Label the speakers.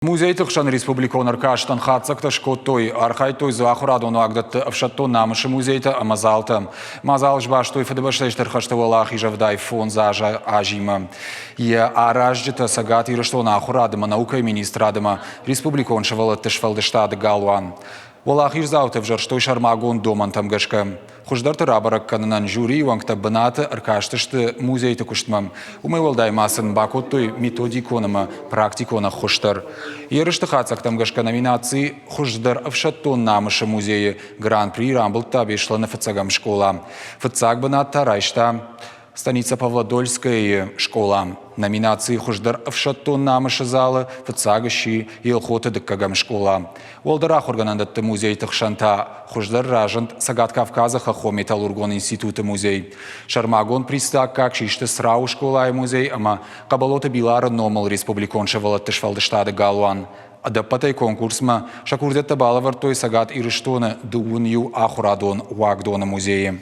Speaker 1: Музейты хсӕн республикон ӕркастӕн хатдзӕгтӕ скодтой, архайдтой дзы ахуырадон уагдӕтты ӕфсӕддон намысы музейтӕ ӕмӕ залтӕ. Мадзал сбастой Фыдыбӕстӕйы Стыр хӕсты Уӕлахиз 75 азы азимӕ. Йӕ аразджытӕ Цӕгат Ирыстоны ахуырад ӕмӕ наукӕйы министрад ӕмӕ республикон сывӕллӕтты сфӕлдыстады галуан. Уӕлахиздзаутӕ ӕвзӕрстой сӕрмагонд домӕнтӕм гӕсгӕ. Хуыздӕрты рабӕрӕг кӕнынӕн жюрийы уӕнгтӕ бынаты ӕркастысты музейты куыстмӕ. Уымӕй уӕлдай ма сын бакодтой методикон ӕмӕ практикон ӕххуыс дӕр. Ерысты хатдзӕгтӕм гӕсгӕ номинаци «Хуыздӕр ӕфсӕддон намысы музейы» гран-при рамбылдта Беслӕны фыццӕгӕм скъола. Фыццаг бынат та райста Станица Павлодольскаяйы скъола. Номинацийы хуыздӕр ӕфсӕддон намысы залы фыццаг сси Елхоты дыккӕгӕм скъола. Уӕлдӕр ахуыргӕнӕндӕтты музейты хсӕн та хуыздӕр разынд Цӕгат Кавказы хӕххон-металлургон институты музей. Сӕрмагонд призты аккаг систы Црауы скъолайы музей ӕмӕ Хъӕбӕлоты Билары номыл республикон сывӕллӕтты сфӕлдыстады галуан. Ӕдӕппӕтӕй конкурсмӕ сӕ курдиӕттӕ балӕвӕрдтой Цӕгат Ирыстоны дыууын иу ахуырадон уагдоны музейы.